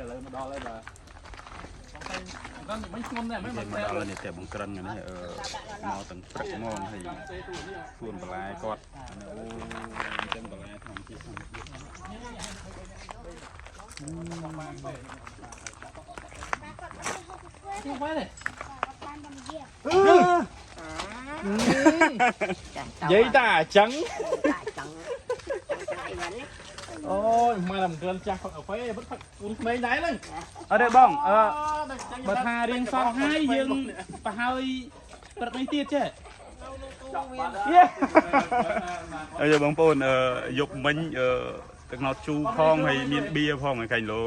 ឥឡូវមកដល់ហើយបាទបងតែមិនធ្ងន់ដែរមិន មកដល់នេះតែបង្ក្រិនហ្នឹងនេះអឺមកទាំងព្រឹកហ្មងហើយសួនបន្លែគាត់អូអញ្ចឹងបន្លែធម្មជាតិធម្មជាតិ ទីវ៉ែនេះ បានតែមួយយា និយាយតាអញ្ចឹង ចង់ចង់អីហ្នឹង អូយមកតែមិនក្រិនចាស់ផឹកកាហ្វេផឹកផឹកកូនក្មេងដែរហ្នឹង អត់ទេបងអឺបើថារៀងសោះហើយយើងប្រហើយព្រឹកនេះទៀតចេះយេអើបងប្អូនអឺយប់មិញអឺទឹកណោតជូរផងហើយមានបៀផងហើយកែងលោ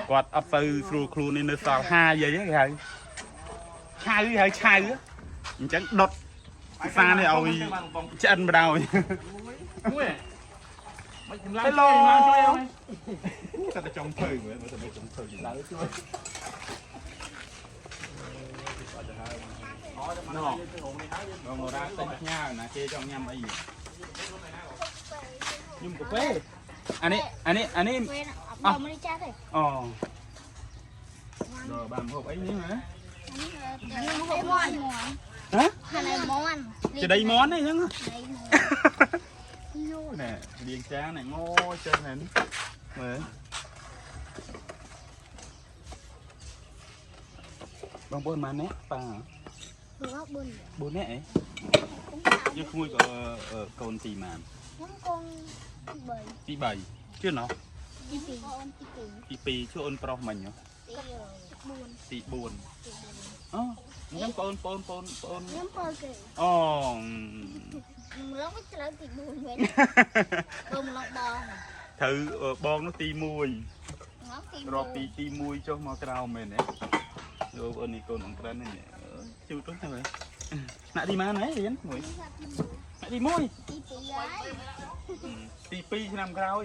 គាត់អត់ទៅស្រួលខ្លួននេះនៅសល់ហាយអីគេហៅឆៅហៅឆៅអញ្ចឹងដុតពិសានេះឲ្យឆ្អិនបណ្ដោយ មួយមិនកម្លាំងជួយកម្លាំងជួយអី តែចង់ភៅមើលតែចង់ភៅ ឡើងជួយ ណ៎បងរ៉ាទិញផ្ញើណាគេចង់ញ៉ាំអីខ្ញុំកាហ្វេអានេះអានេះអានេះ ពេលអត់មកនេះចាស់ទេ អូដល់បានហូបអីនេះហ៎ នេះហូបមន់ ហ៎ ហានមន់ ចដីមន់នេះអញ្ចឹង ដីមន់ យោណែលាងចានណែងចឹងហ្នឹងមើលបងប្អូនម៉ាននេះប៉ា ព្រោះបុន 4នាក់អីយើងក្មួយក៏កូនទីម៉ាន ខ្ញុំកូនទី3 ទី3ជឿណោះ ទី2កូនទី2 ទី2ជួយអូនប្រុសមិញហ៎ ទី4 ទី4អូអញ្ចឹងបងប្អូនបងប្អូន ខ្ញុំបើគេ អូ ខ្ញុំឡងវិញត្រូវទី4វិញបងឡងបង ត្រូវបងនោះទី1 ឡងទី រាប់ពីទី1ចុះមកក្រោមមែនទេលោកអូននេះកូនអង្ក្រិននេះជូតទៅហើយថ្នាក់ទីម៉ានហើយរៀនមួយថ្នាក់ទី1 ទី2ហើយ ទី2ឆ្នាំក្រោយ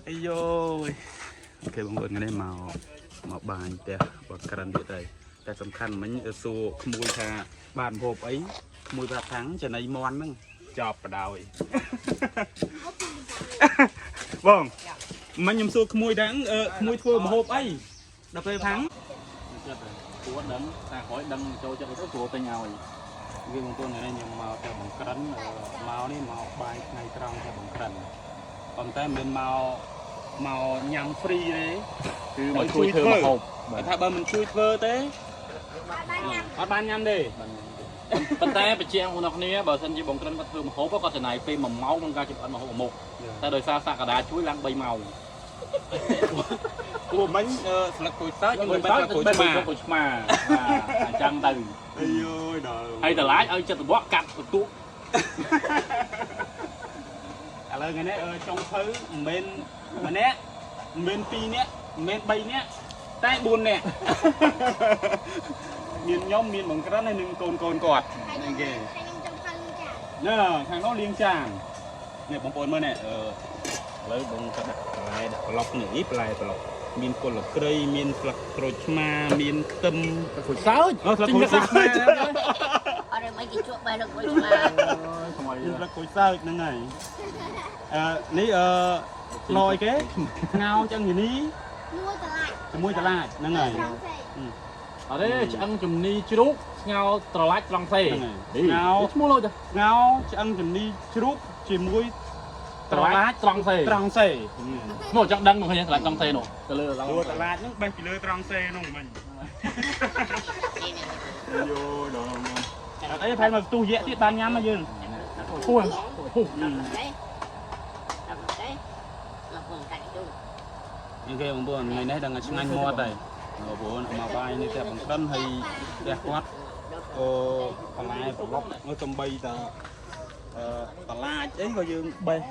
អាយយអូខេបងប្អូនថ្ងៃនេះមកមកបាញផ្ទះបើក្រិនទៀតហើយតែសំខាន់មិញសួរក្មួយថាបានហូបអីក្មួយប្រាប់ថាចំណីមន់ហ្នឹងចប់បដ ாய் បងមិញខ្ញុំសួរក្មួយថាក្មួយធ្វើម្ហូបអីដល់ពេលថាំង ចិត្តព្រោះដឹងតែក្រោយដឹងចូលចិត្តទៅព្រោះទិញឲ្យ វាបងប្អូនថ្ងៃនេះខ្ញុំមកតែបង្ក្រិនមកនេះមកបាយថ្ងៃត្រង់តែបង្ក្រិនប៉ុន្តែមិនមែនមកមកញ៉ាំហ្វ្រីទេ គឺមកជួយធ្វើម្ហូប បើថាបើមិនជួយធ្វើទេ អត់បានញ៉ាំអត់បានញ៉ាំទេ ប៉ុន្តែបញ្ជាក់បងប្អូនគ្នាបើសិនជាបងក្រិនគាត់ធ្វើម្ហូបគាត់ចំណាយពេល1ម៉ោងក្នុងការចម្អិនម្ហូបមួយមុខតែដោយសារសក្តាជួយឡើង3ម៉ោង ព្រោះមិញស្លឹកក្រូចសើចខ្ញុំមិនបានស្លឹកក្រូចឆ្មា ក្រូចឆ្មាបាទអញ្ចឹងទៅ អាយយដល់ ហើយតម្លៃឲ្យចិត្តបកកាត់បន្ទុក ឥឡូវថ្ងៃនេះចុងភៅមិនមែនម្នាក់មិនមែន2នាក់មិនមែន3នាក់តែ4នាក់មានខ្ញុំមានបង្ក្រិនហើយនឹងកូនកូនគាត់ ហើយ ហ្នឹងគេ ខ្ញុំចង់ទៅចា ណែខាងនោះលាងចាននេះបងប្អូនមើលនេះអឺឥឡូវបងក៏ដាក់បន្លែដាក់ប្លុកនេះបន្លែប្លុកមានគល់ក្រៃមានស្លឹកក្រូចឆ្មាមានខ្ទឹម ក្រូចសើច អូស្លឹកក្រូចសើច អត់មិនគេជក់បែរលោកមួយឆ្មា ថ្មី ស្លឹកក្រូចសើចហ្នឹងហើយអឺនេះអឺលយគេស្ងោឆ្អឹងនី មួយតឡាច ជាមួយតឡាចហ្នឹងហើយ ត្រង់សេ អត់ទេឆ្អឹងជំនីជ្រូកស្ងោត្រឡាច់ត្រង់សេ ស្ងោ ឈ្មោះលុយទៅ ស្ងោឆ្អឹងជំនីជ្រូកជាមួយត្រឡាច ត្រង់សេ ត្រង់សេ ឈ្មោះចង់ដឹងមកឃើញត្រឡាច់ត្រង់សេនោះទៅលើឡើង ព្រោះត្រឡាចហ្នឹងបេះពីលើត្រង់សេនោះមិញ យោដល់អត់អីផែនមកផ្ទុះយៈទៀតបានញ៉ាំមកយើង ហួរហួរ ទេដល់ទេមកពុំកាច់ជូ អូខេបងប្អូនថ្ងៃនេះដឹងតែឆ្ងាញ់មាត់ហើយបងប្អូនមកបាយនេះតែបង្ក្រិនហើយផ្ទះគាត់អឺបន្លែប្រឡប់មើលសំបីតាអឺតឡាចអីក៏យើងបេះ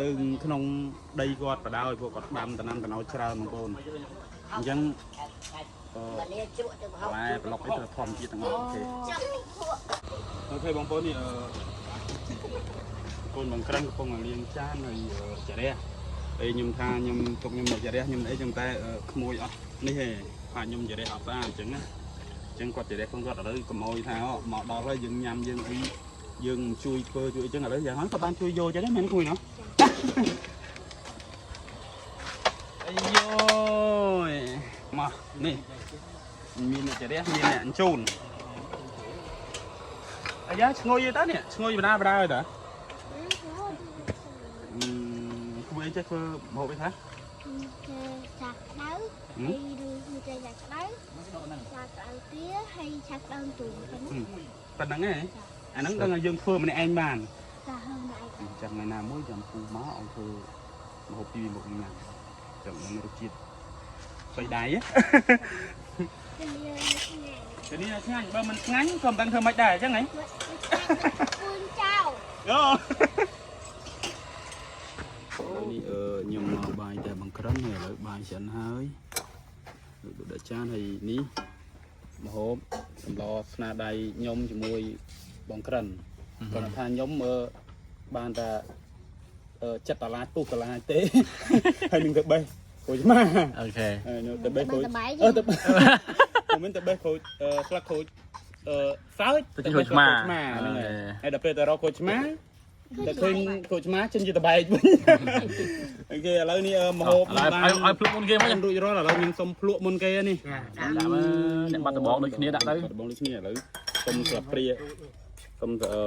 នៅក្នុងដីគាត់បដ ாய் ពួកគាត់ដាំតំណាំតំណោច្រើនបងប្អូនអញ្ចឹងអឺ បើនេះជក់ទៅហូប បន្លែប្រឡប់អីត្រូវធម្មជាតិទាំងអស់អូខេ ចាំភក់ អូខេបងប្អូននេះអឺកូនបង្ក្រិនកំពុងតែលាងចានហើយចារះពេលខ្ញុំថាខ្ញុំទុកខ្ញុំមកចារះខ្ញុំអីចឹងតែក្មួយអត់នេះទេថាខ្ញុំចារះអត់ស្អាតអញ្ចឹងណាអញ្ចឹងគាត់ចារះខ្លួនគាត់ឥឡូវកុំអោយថាមកដល់ហើយយើងញ៉ាំយើងអីយើងជួយធ្វើជួយអីចឹងឥឡូវយ៉ាងហ្នឹងក៏បានជួយយកចឹងដែរមែនក្មួយណោះ អាយយមកនេះមានអ្នកចរិះមានអ្នកអញ្ជូនអាយ៉ាឈ្ងុយទេតានេះឈ្ងុយបដាបដាហើយតាអឺធ្វើអីចេះធ្វើម្ហូបអីថា ឆាក្តៅហើយឬមួយចេះឆាក្តៅឆាក្តៅទាហើយឆាក្តៅទូប៉ុណ្ណា ប៉ុណ្្នឹងឯងអាហ្នឹងដឹងថាយើងធ្វើម្នាក់ឯងបាន ចាហឹងណៃ អញ្ចឹងថ្ងៃណាមួយចាំពូមកឲ្យធ្វើម្ហូបពីរមុខញ៉ាំចាំដឹងរសជាតិបីដៃហ៎ ទៅលាឆ្ងាញ់ ទៅនេះឆ្ងាញ់បើមិនឆ្ងាញ់ក៏មិនដឹងធ្វើម៉េចដែរអញ្ចឹងហ៎ ពូនចៅ អូនេះអឺខ្ញុំមកបាយតែបង្ក្រិនហើយឥឡូវបាយឆ្អិនហើយដូចដាក់ចានហើយនេះម្ហូបសម្លស្នាដៃខ្ញុំជាមួយបង្ក្រិនគាត់ថាខ្ញុំអឺបានតែអឺចិត្តដុល្លារពុះដុល្លារទេ ហើយនឹងទៅបេះក្រូចឆ្មា okay ហើយនៅទៅបេះក្រូច បាយ អឺទៅមិនមែនទៅបេះក្រូចអឺស្លឹកក្រូចអឺសើច ទៅក្រូចឆ្មា ហ្នឹងហើយហើយដល់ពេលទៅរកក្រូចឆ្មាតែឃើញក្រូចឆ្មាចេញជាតបែកវិញ okay ឥឡូវនេះអឺម្ហូប ឥឡូវឲ្យឲ្យភ្លក់មុនគេមក បានរួចរាល់ឥឡូវខ្ញុំសុំភ្លក់មុនគេនេះ ដាក់មើលអ្នកបាត់ដំបងដូចគ្នាដាក់ទៅ បាត់ដំបងដូចគ្នាឥឡូវសុំស្លាបព្រាសុំអឺ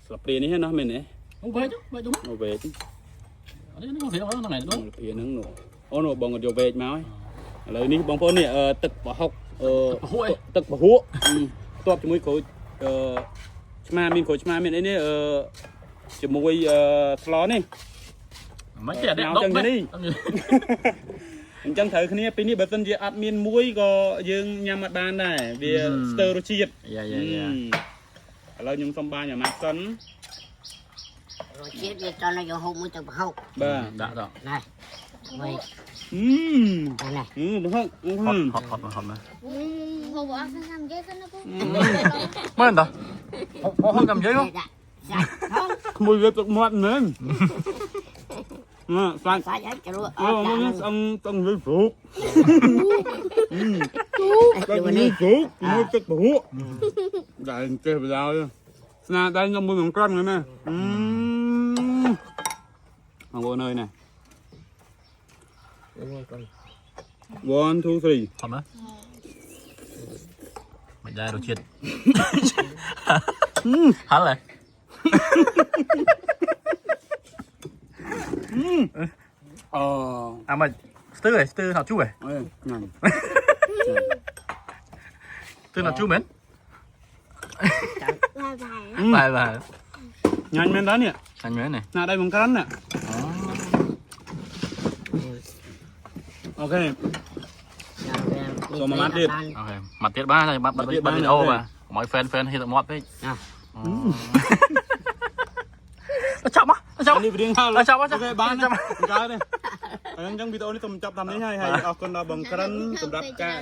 ស្លាបព្រានេះណាមែនទេ អូវែកវែកទៅ អូវែក នេះនេះរៀងហ្នឹងហ្នឹង ស្លាបព្រាហ្នឹងនោះអូនោះបងក៏យកវែកមកហើយឥឡូវនេះបងប្អូននេះអឺទឹកប្រហុកអឺ ហួយ ទឹកពហក់ផ្ទាប់ជាមួយក្រូចអឺឆ្មាមានក្រូចឆ្មាមានអីនេះអឺជាមួយអឺស្លនេះ មិនទេដុកនេះ អញ្ចឹងត្រូវគ្នាពីនេះបើសិនជាអត់មានមួយក៏យើងញ៉ាំអត់បានដែរវាស្ទើររសជាតិ យ៉ាយ៉ាយ៉ា ឥឡូវខ្ញុំសុំបាយអាម៉ាសិន រសជាតិវាតន់យកហូបមួយទៅប្រហុក បាទ ដាក់ទៅ ណែវិញ អឺ ណែ អឺប្រហុកអឺ ហត់ហត់ហត់ហត់ណា ហូបអស់សាំនិយាយសិនណាពូ មែនតាហត់ហត់ចាំនិយាយហ៎ ដាក់សាច់ហង ក្មួយវាទឹកមាត់មែនណាសាច់ សាច់ហើយជ្រក់អ អូ ត់ដាក់ មកស្អឹងស្អឹងវាព្រុក ទៅ ទឹក នេះ នេះព្រុកមួយទឹកពហក់ដែលចេះបដ ாய் ស្នាដៃខ្ញុំមួយមិនក្រំហ្នឹងណាអឺបងប្អូនអើយណា1 2 3 ហត់ណាមិនដែររសជាតិហល់ហើយ អូ អាមិនស្ទើរស្ទើរហត់ជូរហ៎ អើយញ៉ាំ ស្ទើរហត់ជូរមែន បាយបាយ បាទបាទ ញ៉ាំមែនតើនេះ ចាញ់មែននេះ ស្នាដៃមិនក្រិនណា okay okay មកទៀតបាទបាត់បាត់វីដេអូបាទកុំឲ្យ fan fan ហ៊ានទឹកមាត់ពេកចាប់មកចាប់ នេះរៀងហើយ ចាប់ចាប់ okay បានណាកើតទេហើយអញ្ចឹងវីដេអូនេះសូមចប់តាមនេះហើយហើយអរគុណដល់បងក្រិនសម្រាប់ការ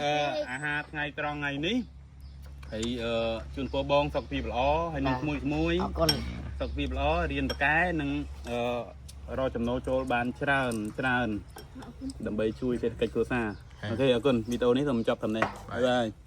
អាហារថ្ងៃត្រង់ថ្ងៃនេះហើយជូនពរបងសុខភាពល្អហើយនឹងក្មួយក្មួយ អរគុណ សុខភាពល្អរៀនបកែនិងរកចំណូលចូលបានច្រើនច្រើនដើម្បីជួយសេដ្ឋកិច្ចគ្រួសារ okay អរគុណវីដេអូនេះសូមចប់តាមនេះ bye bye.